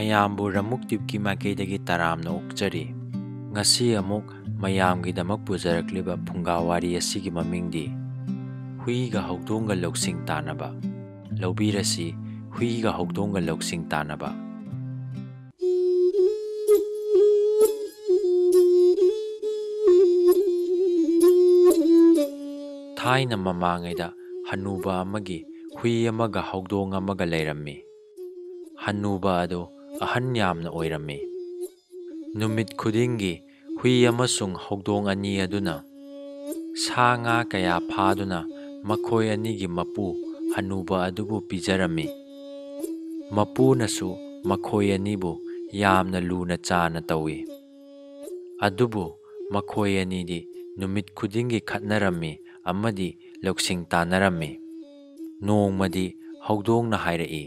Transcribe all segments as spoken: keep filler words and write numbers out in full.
ꯃꯌꯥꯝꯕꯨ ꯔꯃꯨꯛ ꯇꯤꯞꯀꯤ ꯃꯥꯏꯀꯩꯗꯒꯤ ꯇꯔꯥꯝꯅ ꯑꯣꯛꯆꯔꯤ꯫ ꯉꯁꯤ ꯑꯃꯨꯛ ꯃꯌꯥꯝꯒꯤꯗꯃꯛ ꯄꯨꯖꯔꯛꯂꯤꯕ ꯐꯨꯡꯒꯥ ꯋꯥꯔꯤ ꯑꯁꯤꯒꯤ ꯃꯃꯤꯡꯗꯤ ꯍꯨꯏꯒ ꯍꯧꯗꯣꯡꯒ ꯂꯧꯁꯤꯡ ꯇꯥꯟꯅꯕ꯫ ꯂꯧꯕꯤꯔꯁꯤ, ꯍꯨꯏꯒ ꯍꯧꯗꯣꯡꯒ ꯂꯧꯁꯤꯡ ꯇꯥꯟꯅꯕ꯫ ꯊꯥꯏꯅ ꯃꯃꯥꯡꯉꯩꯗ ꯍꯅꯨꯕ ꯑꯃꯒꯤ ꯍꯨꯏ ꯑꯃꯒ ꯍꯧꯗꯣꯡ ꯑꯃꯒ ꯂꯩꯔꯝꯃꯤ꯫ ꯍꯅꯨꯕ ꯑꯗꯨ ꯑꯍꯟ ꯌꯥꯝꯅ ꯑꯣꯏꯔꯝꯃꯤ꯫ ꯅꯨꯃꯤꯠ ꯈꯨꯗꯤꯡꯒꯤ ꯍꯨꯏ ꯑꯃꯁꯨꯡ ꯍꯧꯗꯣꯡ ꯑꯅꯤ ꯑꯗꯨꯅ ꯁꯥ ꯉꯥ ꯀꯌꯥ ꯐꯥꯗꯨꯅ ꯃꯈꯣꯏ ꯑꯅꯤꯒꯤ ꯃꯄꯨ ꯍꯅꯨꯕ ꯑꯗꯨꯕꯨ ꯄꯤꯖꯔꯝꯃꯤ꯫ ꯃꯄꯨꯅꯁꯨ ꯃꯈꯣꯏ ꯑꯅꯤꯕꯨ ꯌꯥꯝꯅ ꯂꯨꯅ ꯆꯥꯅ ꯇꯧꯏ꯫ ꯑꯗꯨꯕꯨ ꯃꯈꯣꯏ ꯑꯅꯤꯗꯤ ꯅꯨꯃꯤꯠ ꯈꯨꯗꯤꯡꯒꯤ ꯈꯠꯅꯔꯝꯃꯤ ꯑꯃꯗꯤ ꯂꯧꯁꯤꯡ ꯇꯥꯟꯅꯔꯝꯃꯤ꯫ ꯅꯣꯡꯃꯗꯤ ꯍꯧꯗꯣꯡꯅ ꯍꯥꯏꯔꯛꯏ,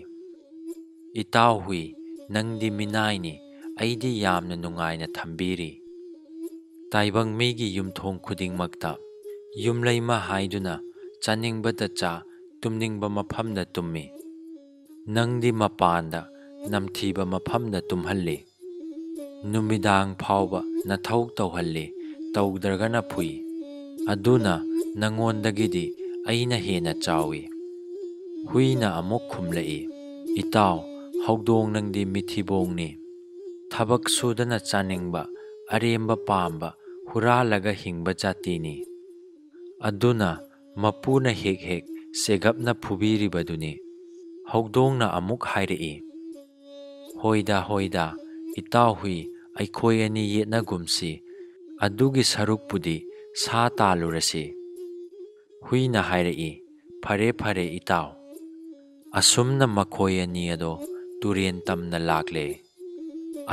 "ꯏꯇꯥꯎ ꯍꯨꯏ, ꯅꯪꯗꯤ ꯃꯤꯅꯥꯏꯅꯤ, ꯑꯩꯗꯤ ꯌꯥꯝꯅ ꯅꯨꯡꯉꯥꯏꯅ ꯊꯝꯕꯤꯔꯤ꯫ ꯇꯥꯏꯕꯪ ꯃꯤꯒꯤ ꯌꯨꯝꯊꯣꯡ ꯈꯨꯗꯤꯡꯃꯛꯇ ꯌꯨꯝꯂꯩꯃ ꯍꯥꯏꯗꯨꯅ ꯆꯥꯅꯤꯡꯕꯇ ꯆꯥ, ꯇꯨꯝꯅꯤꯡꯕ ꯃꯐꯝꯗ ꯇꯨꯝꯃꯤ꯫ ꯅꯪꯗꯤ ꯃꯄꯥꯟꯗ ꯅꯝꯊꯤꯕ ꯃꯐꯝꯗ ꯇꯨꯝꯍꯜꯂꯤ꯫ ꯅꯨꯃꯤꯗꯥꯡ ꯐꯥꯎꯕ ꯅꯊꯧ ꯇꯧꯍꯜꯂꯤ, ꯇꯧꯗ꯭ꯔꯒꯅ ꯐꯨꯏ꯫ ꯑꯗꯨꯅ ꯅꯪꯉꯣꯟꯗꯒꯤꯗꯤ ꯑꯩꯅ ꯍꯦꯟꯅ ꯆꯥꯎꯏ꯫" ꯍꯨꯏꯅ ꯑꯃꯨꯛ ꯈꯨꯝꯂꯛꯏ, "ꯏꯇꯥꯎ, ꯍꯧꯗꯣꯡ ꯅꯪꯗꯤ ꯃꯤꯊꯤꯕꯣꯡꯅꯤ꯫ ꯊꯕꯛ ꯁꯨꯗꯅ ꯆꯥꯅꯤꯡꯕ, ꯑꯔꯦꯝꯕ ꯄꯥꯝꯕ, ꯍꯨꯔꯥꯜꯂꯒ ꯍꯤꯡꯕ ꯖꯥꯇꯤꯅꯤ꯫ ꯑꯗꯨꯅ ꯃꯄꯨꯅ ꯍꯦꯛ ꯍꯦꯛ ꯆꯦꯒꯞꯅ ꯐꯨꯕꯤꯔꯤꯕꯗꯨꯅꯤ꯫" ꯍꯧꯗꯣꯡꯅ ꯑꯃꯨꯛ ꯍꯥꯏꯔꯛꯏ, "ꯍꯣꯏꯗ, ꯍꯣꯏꯗ, ꯏꯇꯥꯎ ꯍꯨꯏ, ꯑꯩꯈꯣꯏ ꯑꯅꯤ ꯌꯦꯠꯅꯒꯨꯝꯁꯤ꯫ ꯑꯗꯨꯒꯤ ꯁꯔꯨꯛꯄꯨꯗꯤ ꯁꯥ ꯇꯥꯜꯂꯨꯔꯁꯤ꯫" ꯍꯨꯏꯅ ꯍꯥꯏꯔꯛꯏ, "ꯐꯔꯦ, ꯐꯔꯦ, ꯏꯇꯥꯎ꯫" ꯑꯁꯨꯝꯅ ꯃꯈꯣꯏ ꯑꯅꯤ ꯑꯗꯣ ꯇꯨꯔꯦꯟ ꯇꯝꯅ ꯂꯥꯛꯂꯦ꯫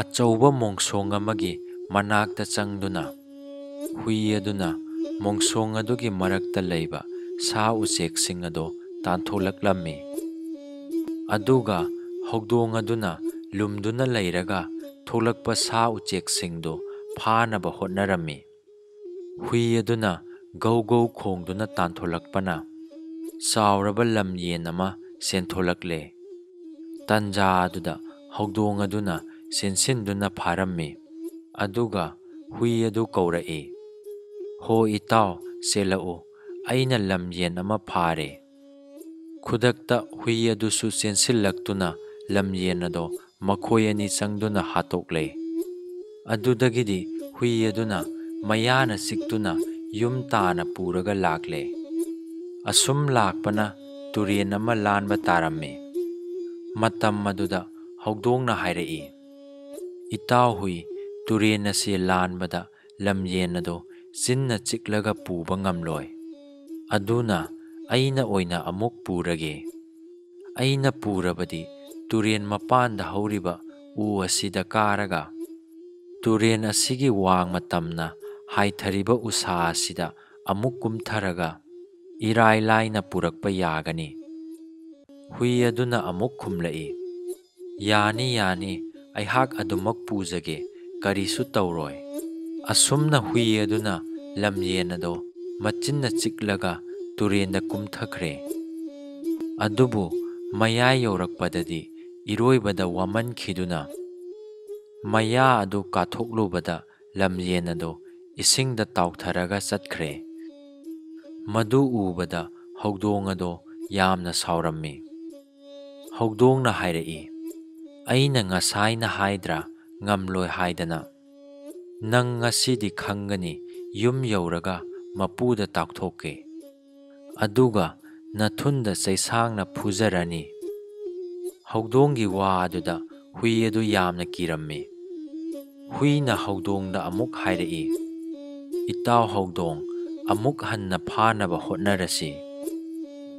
ꯑꯆꯧꯕ ꯃꯣꯡꯁꯣꯡ ꯑꯃꯒꯤ ꯃꯅꯥꯛꯇ ꯆꯪꯗꯨꯅ ꯍꯨꯏ ꯑꯗꯨꯅ ꯃꯣꯡꯁꯣꯡ ꯑꯗꯨꯒꯤ ꯃꯔꯛꯇ ꯂꯩꯕ ꯁꯥ ꯎꯆꯦꯛꯁꯤꯡ ꯑꯗꯣ ꯇꯥꯟꯊꯣꯛꯂꯛꯂꯝꯃꯤ꯫ ꯑꯗꯨꯒ ꯍꯧꯗꯣꯡ ꯑꯗꯨꯅ ꯂꯨꯝꯗꯨꯅ ꯂꯩꯔꯒ ꯊꯣꯛꯂꯛꯄ ꯁꯥ ꯎꯆꯦꯛꯁꯤꯡꯗꯨ ꯐꯥꯅꯕ ꯍꯣꯠꯅꯔꯝꯃꯤ꯫ ꯍꯨꯏ ꯑꯗꯨꯅ ꯒꯧ ꯒꯧ ꯈꯣꯡꯗꯨꯅ ꯇꯥꯟꯊꯣꯛꯂꯛꯄꯅ ꯆꯥꯎꯔꯕ ꯂꯝ ꯌꯦꯟ ꯑꯃ ꯆꯦꯟꯊꯣꯛꯂꯛꯂꯦ꯫ ꯇꯟꯖꯥ ꯑꯗꯨꯗ ꯍꯧꯗꯣꯡ ꯑꯗꯨꯅ ꯆꯦꯟꯁꯤꯟꯗꯨꯅ ꯐꯥꯔꯝꯃꯤ꯫ ꯑꯗꯨꯒ ꯍꯨꯏ ꯑꯗꯨ ꯀꯧꯔꯛꯏ, "ꯍꯣ ꯏꯇꯥꯎ, ꯆꯦꯜꯂꯛꯎ, ꯑꯩꯅ ꯂꯝꯌꯦꯟ ꯑꯃ ꯐꯥꯔꯦ"꯫ ꯈꯨꯗꯛꯇ ꯍꯨꯏ ꯑꯗꯨꯁꯨ ꯆꯦꯟꯁꯤꯜꯂꯛꯇꯨꯅ ꯂꯝꯌꯦꯟ ꯑꯗꯣ ꯃꯈꯣꯏ ꯑꯅꯤ ꯆꯪꯗꯨꯅ ꯍꯥꯠꯇꯣꯛꯂꯦ꯫ ꯑꯗꯨꯗꯒꯤꯗꯤ ꯍꯨꯏ ꯑꯗꯨꯅ ꯃꯌꯥꯅ ꯆꯤꯛꯇꯨꯅ ꯌꯨꯝ ꯇꯥꯅ ꯄꯨꯔꯒ ꯂꯥꯛꯂꯦ꯫ ꯑꯁꯨꯝ ꯂꯥꯛꯄꯅ ꯇꯨꯔꯦꯟ ꯑꯃ ꯂꯥꯟꯕ ꯇꯥꯔꯝꯃꯤ꯫ ꯃꯇꯝ ꯑꯗꯨꯗ ꯍꯧꯗꯣꯡꯅ ꯍꯥꯏꯔꯛꯏ, "ꯏꯇꯥꯎ ꯍꯨꯏ, ꯇꯨꯔꯦꯟ ꯑꯁꯤ ꯂꯥꯟꯕꯗ ꯂꯝꯌꯦꯟ ꯑꯗꯣ ꯆꯤꯟꯅ ꯆꯤꯛꯂꯒ ꯄꯨꯕ ꯉꯝꯂꯣꯏ꯫ ꯑꯗꯨꯅ ꯑꯩꯅ ꯑꯣꯏꯅ ꯑꯃꯨꯛ ꯄꯨꯔꯒꯦ꯫ ꯑꯩꯅ ꯄꯨꯔꯕꯗꯤ ꯇꯨꯔꯦꯟ ꯃꯄꯥꯟꯗ ꯍꯧꯔꯤꯕ ꯎ ꯑꯁꯤꯗ ꯀꯥꯔꯒ ꯇꯨꯔꯦꯟ ꯑꯁꯤꯒꯤ ꯋꯥꯡꯃ ꯇꯝꯅ ꯍꯥꯏꯊꯔꯤꯕ ꯎꯁꯥ ꯑꯁꯤꯗ ꯑꯃꯨꯛ ꯀꯨꯝꯊꯔꯒ ꯏꯔꯥꯏ ꯂꯥꯏꯅ ꯄꯨꯔꯛꯄ ꯌꯥꯒꯅꯤ"꯫ ꯍꯨꯏ ꯑꯗꯨꯅ ꯑꯃꯨꯛ ꯈꯨꯝꯂꯛꯏ, "ꯌꯥꯅꯤ, ꯌꯥꯅꯤ, ꯑꯩꯍꯥꯛ ꯑꯗꯨꯃꯛ ꯄꯨꯖꯒꯦ, ꯀꯔꯤꯁꯨ ꯇꯧꯔꯣꯏ"꯫ ꯑꯁꯨꯝꯅ ꯍꯨꯏ ꯑꯗꯨꯅ ꯂꯝꯌꯦꯟ ꯑꯗꯣ ꯃꯆꯤꯟꯅ ꯆꯤꯛꯂꯒ ꯇꯨꯔꯦꯟꯗ ꯀꯨꯝꯊꯈ꯭ꯔꯦ꯫ ꯑꯗꯨꯕꯨ ꯃꯌꯥꯏ ꯌꯧꯔꯛꯄꯗꯗꯤ ꯏꯔꯣꯏꯕꯗ ꯋꯥꯃꯟꯈꯤꯗꯨꯅ ꯃꯌꯥ ꯑꯗꯨ ꯀꯥꯊꯣꯛꯂꯨꯕꯗ ꯂꯝꯌꯦꯟ ꯑꯗꯣ ꯏꯁꯤꯡꯗ ꯇꯥꯎꯊꯔꯒ ꯆꯠꯈ꯭ꯔꯦ꯫ ꯃꯗꯨ ꯎꯕꯗ ꯍꯧꯗꯣꯡ ꯑꯗꯣ ꯌꯥꯝꯅ ꯁꯥꯎꯔꯝꯃꯤ꯫ ꯍꯧꯗꯣꯡꯅ ꯍꯥꯏꯔꯛꯏ, "ꯑꯩꯅ ꯉꯁꯥꯏꯅ ꯍꯥꯏꯗ꯭ꯔꯥ ꯉꯝꯂꯣꯏ ꯍꯥꯏꯗꯅ? ꯅꯪ ꯉꯁꯤꯗꯤ ꯈꯪꯒꯅꯤ, ꯌꯨꯝ ꯌꯧꯔꯒ ꯃꯄꯨꯗ ꯇꯥꯛꯊꯣꯛꯀꯦ꯫ ꯑꯗꯨꯒ ꯅꯊꯨꯟꯗ ꯆꯩꯁꯥꯡꯅ ꯐꯨꯖꯔꯅꯤ"꯫ ꯍꯧꯗꯣꯡꯒꯤ ꯋꯥ ꯑꯗꯨꯗ ꯍꯨꯏ ꯑꯗꯨ ꯌꯥꯝꯅ ꯀꯤꯔꯝꯃꯤ꯫ ꯍꯨꯏꯅ ꯍꯧꯗꯣꯡꯗ ꯑꯃꯨꯛ ꯍꯥꯏꯔꯛꯏ, "ꯏꯇꯥꯎ ꯍꯧꯗꯣꯡ, ꯑꯃꯨꯛ ꯍꯟꯅ ꯐꯥꯅꯕ ꯍꯣꯠꯅꯔꯁꯤ"꯫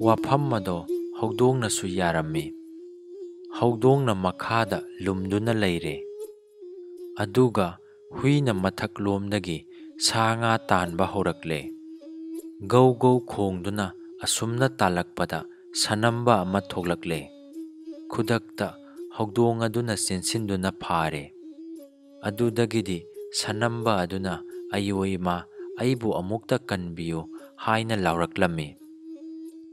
ꯋꯥꯐꯝ ꯑꯗꯣ ꯍꯧꯗꯣꯡꯅꯁꯨ ꯌꯥꯔꯝꯃꯤ꯫ ꯍꯧꯗꯣꯡꯅ ꯃꯈꯥꯗ ꯂꯨꯝꯗꯨꯅ ꯂꯩꯔꯦ꯫ ꯑꯗꯨꯒ ꯍꯨꯏꯅ ꯃꯊꯛꯂꯣꯝꯗꯒꯤ ꯁꯥ ꯉꯥ ꯇꯥꯟꯕ ꯍꯧꯔꯛꯂꯦ꯫ ꯒꯧ ꯒꯧ ꯈꯣꯡꯗꯨꯅ ꯑꯁꯨꯝꯅ ꯇꯥꯜꯂꯛꯄꯗ ꯁꯅꯝꯕ ꯑꯃ ꯊꯣꯛꯂꯛꯂꯦ꯫ ꯈꯨꯗꯛꯇ ꯍꯧꯗꯣꯡ ꯑꯗꯨꯅ ꯆꯦꯟꯁꯤꯟꯗꯨꯅ ꯐꯥꯔꯦ꯫ ꯑꯗꯨꯗꯒꯤꯗꯤ ꯁꯅꯝꯕ ꯑꯗꯨꯅ "ꯑꯌꯣ ꯏꯃꯥ, ꯑꯩꯕꯨ ꯑꯃꯨꯛꯇ ꯀꯟꯕꯤꯌꯨ" ꯍꯥꯏꯅ ꯂꯥꯎꯔꯛꯂꯝꯃꯤ꯫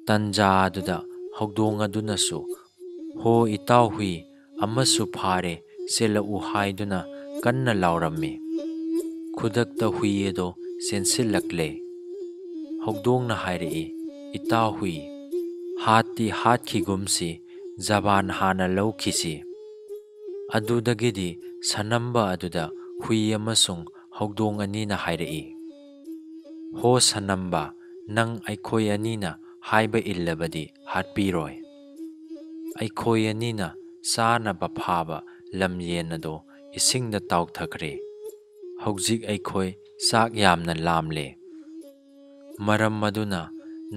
ꯇꯟꯖꯥ ꯑꯗꯨꯗ ꯍꯧꯗꯣꯡ ꯑꯗꯨꯅꯁꯨ, "ꯍꯣ ꯏꯇꯥꯎ ꯍꯨꯏ, "ꯑꯃꯁꯨ ꯐꯥꯔꯦ, ꯆꯦꯜꯂꯛꯎ" ꯍꯥꯏꯗꯨꯅ ꯀꯟꯅ ꯂꯥꯎꯔꯝꯃꯤ꯫ ꯈꯨꯗꯛꯇ ꯍꯨꯏ ꯑꯗꯣ ꯆꯦꯟꯁꯤꯜꯂꯛꯂꯦ꯫ ꯍꯧꯗꯣꯡꯅ ꯍꯥꯏꯔꯛꯏ, "ꯏꯇꯥꯎ ꯍꯨꯏ, ꯍꯥꯠꯇꯤ ꯍꯥꯠꯈꯤꯒꯨꯝꯁꯤ, ꯖꯕꯥꯟ ꯍꯥꯟꯅ ꯂꯧꯈꯤꯁꯤ"꯫ ꯑꯗꯨꯗꯒꯤꯗꯤ ꯁꯅꯝꯕ ꯑꯗꯨꯗ ꯍꯨꯏ ꯑꯃꯁꯨꯡ ꯍꯧꯗꯣꯡ ꯑꯅꯤꯅ ꯍꯥꯏꯔꯛꯏ, "ꯍꯣ ꯁꯅꯝꯕ, ꯅꯪ ꯑꯩꯈꯣꯏ ꯑꯅꯤꯅ ꯍꯥꯏꯕ ꯏꯜꯂꯕꯗꯤ ꯍꯥꯠꯄꯤꯔꯣꯏ꯫ ꯑꯩꯈꯣꯏ ꯑꯅꯤꯅ ꯆꯥꯅꯕ ꯐꯥꯕ ꯂꯝꯌꯦꯟ ꯑꯗꯣ ꯏꯁꯤꯡꯗ ꯇꯥꯎꯊꯈ꯭ꯔꯦ꯫ ꯍꯧꯖꯤꯛ ꯑꯩꯈꯣꯏ ꯆꯥꯛ ꯌꯥꯝꯅ ꯂꯥꯝꯂꯦ꯫ ꯃꯔꯝ ꯑꯗꯨꯅ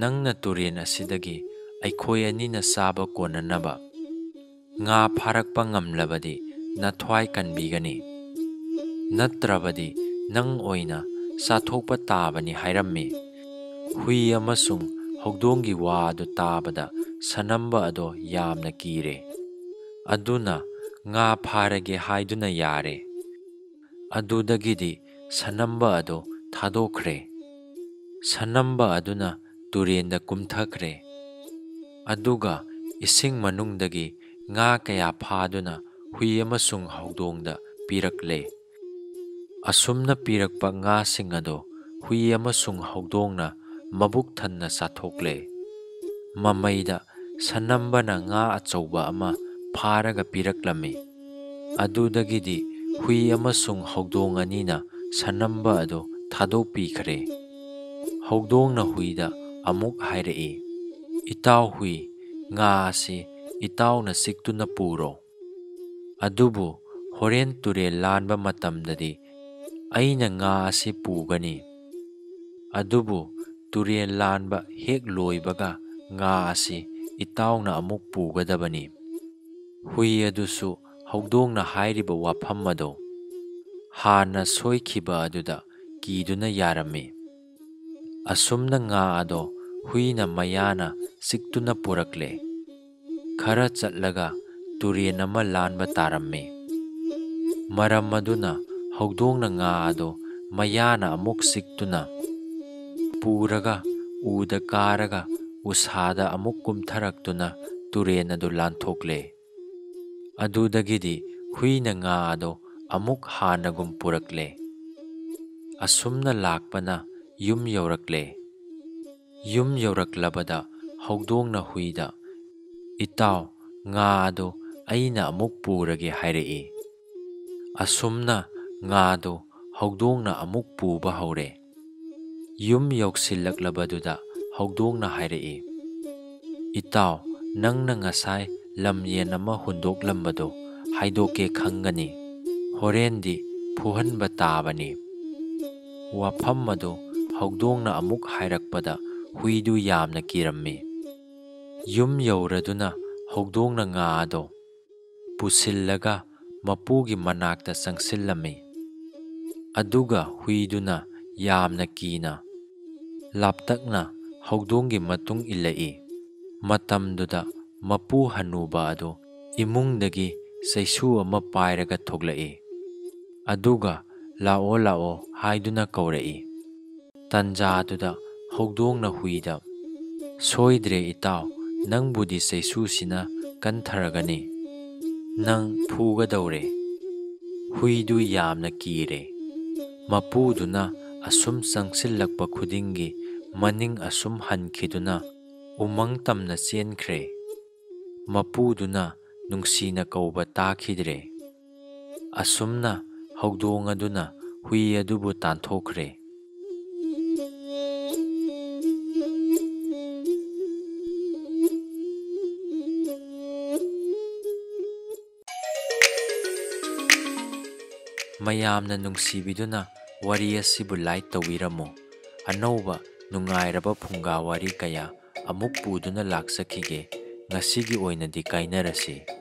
ꯅꯪꯅ ꯇꯨꯔꯦꯟ ꯑꯁꯤꯗꯒꯤ ꯑꯩꯈꯣꯏ ꯑꯅꯤꯅ ꯆꯥꯕ ꯀꯣꯟꯅꯅꯕ ꯉꯥ ꯐꯥꯔꯛꯄ ꯉꯝꯂꯕꯗꯤ ꯅꯊ꯭ꯋꯥꯏ ꯀꯟꯕꯤꯒꯅꯤ꯫ ꯅꯠꯇ꯭ꯔꯕꯗꯤ ꯅꯪ ꯑꯣꯏꯅ ꯆꯥꯊꯣꯛꯄ ꯇꯥꯕꯅꯤ" ꯍꯥꯏꯔꯝꯃꯤ꯫ ꯍꯨꯏ ꯑꯃꯁꯨꯡ ꯍꯧꯗꯣꯡꯒꯤ ꯋꯥ ꯑꯗꯨ ꯇꯥꯕꯗ ꯁꯅꯝꯕ ꯑꯗꯣ ꯌꯥꯝꯅ ꯀꯤꯔꯦ꯫ ꯑꯗꯨꯅ ꯉꯥ ꯐꯥꯔꯒꯦ ꯍꯥꯏꯗꯨꯅ ꯌꯥꯔꯦ꯫ ꯑꯗꯨꯗꯒꯤꯗꯤ ꯁꯅꯝꯕ ꯑꯗꯨ ꯊꯥꯗꯣꯛꯈ꯭ꯔꯦ꯫ ꯁꯅꯝꯕ ꯑꯗꯨꯅ ꯇꯨꯔꯦꯟꯗ ꯀꯨꯝꯊꯈ꯭ꯔꯦ꯫ ꯑꯗꯨꯒ ꯏꯁꯤꯡ ꯃꯅꯨꯡꯗꯒꯤ ꯉꯥ ꯀꯌꯥ ꯐꯥꯗꯨꯅ ꯍꯨꯏ ꯑꯃꯁꯨꯡ ꯍꯧꯗꯣꯡꯗ ꯄꯤꯔꯛꯂꯦ꯫ ꯑꯁꯨꯝꯅ ꯄꯤꯔꯛꯄ ꯉꯥꯁꯤꯡ ꯑꯗꯨ ꯍꯨꯏ ꯑꯃꯁꯨꯡ ꯍꯧꯗꯣꯡꯅ ꯃꯕꯨꯛ ꯊꯟꯅ ꯆꯥꯊꯣꯛꯂꯦ꯫ ꯃꯃꯩꯗ ꯁꯅꯝꯕꯅ ꯉꯥ ꯑꯆꯧꯕ ꯑꯃ ꯐꯥꯔꯒ ꯄꯤꯔꯛꯂꯝꯃꯤ꯫ ꯑꯗꯨꯗꯒꯤꯗꯤ ꯍꯨꯏ ꯑꯃꯁꯨꯡ ꯍꯧꯗꯣꯡ ꯑꯅꯤꯅ ꯁꯅꯝꯕ ꯑꯗꯨ ꯊꯥꯗꯣꯛꯄꯤꯈ꯭ꯔꯦ꯫ ꯍꯧꯗꯣꯡꯅ ꯍꯨꯏꯗ ꯑꯃꯨꯛ ꯍꯥꯏꯔꯛꯏ, "ꯏꯇꯥꯎ ꯍꯨꯏ, ꯉꯥ ꯑꯁꯤ ꯏꯇꯥꯎꯅ ꯆꯤꯛꯇꯨꯅ ꯄꯨꯔꯣ꯫ ꯑꯗꯨꯕꯨ ꯍꯣꯔꯦꯟ ꯇꯨꯔꯦꯜ ꯂꯥꯟꯕ ꯃꯇꯝꯗꯗꯤ ꯑꯩꯅ ꯉꯥ ꯑꯁꯤ ꯄꯨꯒꯅꯤ꯫ ꯑꯗꯨꯕꯨ ꯇꯨꯔꯦꯜ ꯂꯥꯟꯕ ꯍꯦꯛ ꯂꯣꯏꯕꯒ ꯉꯥ ꯑꯁꯤ ꯏꯇꯥꯎꯅ ꯑꯃꯨꯛ ꯄꯨꯒꯗꯕꯅꯤ"꯫ ꯍꯨꯏ ꯑꯗꯨꯁꯨ ꯍꯧꯗꯣꯡꯅ ꯍꯥꯏꯔꯤꯕ ꯋꯥꯐꯝ ꯑꯗꯨ ꯍꯥꯟꯅ ꯁꯣꯏꯈꯤꯕ ꯑꯗꯨꯗ ꯀꯤꯗꯨꯅ ꯌꯥꯔꯝꯃꯤ꯫ ꯑꯁꯨꯝꯅ ꯉꯥ ꯑꯗꯣ ꯍꯨꯏꯅ ꯃꯌꯥꯅ ꯆꯤꯛꯇꯨꯅ ꯄꯨꯔꯛꯂꯦ꯫ ꯈꯔ ꯆꯠꯂꯒ ꯇꯨꯔꯦꯟ ꯑꯃ ꯂꯥꯟꯕ ꯇꯥꯔꯝꯃꯤ꯫ ꯃꯔꯝ ꯑꯗꯨꯅ ꯍꯧꯗꯣꯡꯅ ꯉꯥ ꯑꯗꯨ ꯃꯌꯥꯅ ꯑꯃꯨꯛ ꯆꯤꯛꯇꯨꯅ ꯄꯨꯔꯒ ꯎꯗ ꯀꯥꯔꯒ ꯎꯁꯥꯗ ꯑꯃꯨꯛ ꯀꯨꯝꯊꯔꯛꯇꯨꯅ ꯇꯨꯔꯦꯟ ꯑꯗꯨ ꯂꯥꯟꯊꯣꯛꯂꯦ꯫ ꯑꯗꯨꯗꯒꯤꯗꯤ ꯍꯨꯏꯅ ꯉꯥ ꯑꯗꯣ ꯑꯃꯨꯛ ꯍꯥꯟꯅꯒꯨꯝ ꯄꯨꯔꯛꯂꯦ꯫ ꯑꯁꯨꯝꯅ ꯂꯥꯛꯄꯅ ꯌꯨꯝ ꯌꯧꯔꯛꯂꯦ꯫ ꯌꯨꯝ ꯌꯧꯔꯛꯂꯕꯗ ꯍꯧꯗꯣꯡꯅ ꯍꯨꯏꯗ, "ꯏꯇꯥꯎ, ꯉꯥ ꯑꯗꯨ ꯑꯩꯅ ꯑꯃꯨꯛ ꯄꯨꯔꯒꯦ" ꯍꯥꯏꯔꯛꯏ꯫ ꯑꯁꯨꯝꯅ ꯉꯥꯗꯨ ꯍꯧꯗꯣꯡꯅ ꯑꯃꯨꯛ ꯄꯨꯕ ꯍꯧꯔꯦ꯫ ꯌꯨꯝ ꯌꯧꯁꯤꯜꯂꯛꯂꯕꯗꯨꯗ ꯍꯧꯗꯣꯡꯅ ꯍꯥꯏꯔꯛꯏ, "ꯏꯇꯥꯎ, ꯅꯪꯅ ꯉꯁꯥꯏ ꯂꯝꯌꯦꯟ ꯑꯃ ꯍꯨꯟꯗꯣꯛꯂꯝꯕꯗꯨ ꯍꯥꯏꯗꯣꯛꯀꯦ ꯈꯪꯒꯅꯤ꯫ ꯍꯣꯔꯦꯟꯗꯤ ꯐꯨꯍꯟꯕ ꯇꯥꯕꯅꯤ꯫" ꯋꯥꯐꯝ ꯑꯗꯨ ꯍꯧꯗꯣꯡꯅ ꯑꯃꯨꯛ ꯍꯥꯏꯔꯛꯄꯗ ꯍꯨꯏꯗꯨ ꯌꯥꯝꯅ ꯀꯤꯔꯝꯃꯤ꯫ ꯌꯨꯝ ꯌꯧꯔꯗꯨꯅ ꯍꯧꯗꯣꯡꯅ ꯉꯥ ꯑꯗꯣ ꯄꯨꯁꯤꯜꯂꯒ ꯃꯄꯨꯒꯤ ꯃꯅꯥꯛꯇ ꯆꯪꯁꯤꯜꯂꯝꯃꯤ꯫ ꯑꯗꯨꯒ ꯍꯨꯏꯗꯨꯅ ꯌꯥꯝꯅ ꯀꯤꯅ ꯂꯥꯞꯇꯛꯅ ꯍꯧꯗꯣꯡꯒꯤ ꯃꯇꯨꯡ ꯏꯜꯂꯛꯏ꯫ ꯃꯇꯝꯗꯨꯗ ꯃꯄꯨ ꯍꯅꯨꯕ ꯑꯗꯨ ꯏꯃꯨꯡꯗꯒꯤ ꯆꯩꯁꯨ ꯑꯃ ꯄꯥꯏꯔꯒ ꯊꯣꯛꯂꯛꯏ꯫ ꯑꯗꯨꯒ "ꯂꯥꯛꯑꯣ, ꯂꯥꯛꯑꯣ" ꯍꯥꯏꯗꯨꯅ ꯀꯧꯔꯛꯏ꯫ ꯇꯟꯖꯥꯗꯨꯗ ꯍꯧꯗꯣꯡꯅ ꯍꯨꯏꯗ, "ꯁꯣꯏꯗ꯭ꯔꯦ ꯏꯇꯥꯎ, ꯅꯪꯕꯨꯗꯤ ꯆꯩꯁꯨꯁꯤꯅ ꯀꯟꯊꯔꯒꯅꯤ꯫ ꯅꯪ ꯐꯨꯒꯗꯧꯔꯦ꯫" ꯍꯨꯏꯗꯨ ꯌꯥꯝꯅ ꯀꯤꯔꯦ꯫ ꯃꯄꯨꯗꯨꯅ ꯑꯁꯨꯝ ꯆꯪꯁꯤꯜꯂꯛꯄ ꯈꯨꯗꯤꯡꯒꯤ ꯃꯅꯤꯡ ꯑꯁꯨꯝ ꯍꯟꯈꯤꯗꯨꯅ ꯎꯃꯪ ꯇꯝꯅ ꯆꯦꯟꯈ꯭ꯔꯦ꯫ ꯃꯄꯨꯗꯨꯅ ꯅꯨꯡꯁꯤꯅ ꯀꯧꯕ ꯇꯥꯈꯤꯗ꯭ꯔꯦ꯫ ꯑꯁꯨꯝꯅ ꯍꯧꯗꯣꯡ ꯑꯗꯨꯅ ꯍꯨꯏ ꯑꯗꯨꯕꯨ ꯇꯥꯟꯊꯣꯛꯈ꯭ꯔꯦ꯫ ꯃꯌꯥꯝꯅ ꯅꯨꯡꯁꯤꯕꯤꯗꯨꯅ ꯋꯥꯔꯤ ꯑꯁꯤꯕꯨ like ꯇꯧꯕꯤꯔꯝꯃꯨ꯫ ꯑꯅꯧꯕ ꯅꯨꯡꯉꯥꯏꯔꯕ ꯐꯨꯡꯒꯥ ꯋꯥꯔꯤ ꯀꯌꯥ ꯑꯃꯨꯛ ꯄꯨꯗꯨꯅ ꯂꯥꯛꯆꯈꯤꯒꯦ꯫ ꯉꯁꯤꯒꯤ ꯑꯣꯏꯅꯗꯤ ꯀꯥꯏꯅꯔꯁꯤ꯫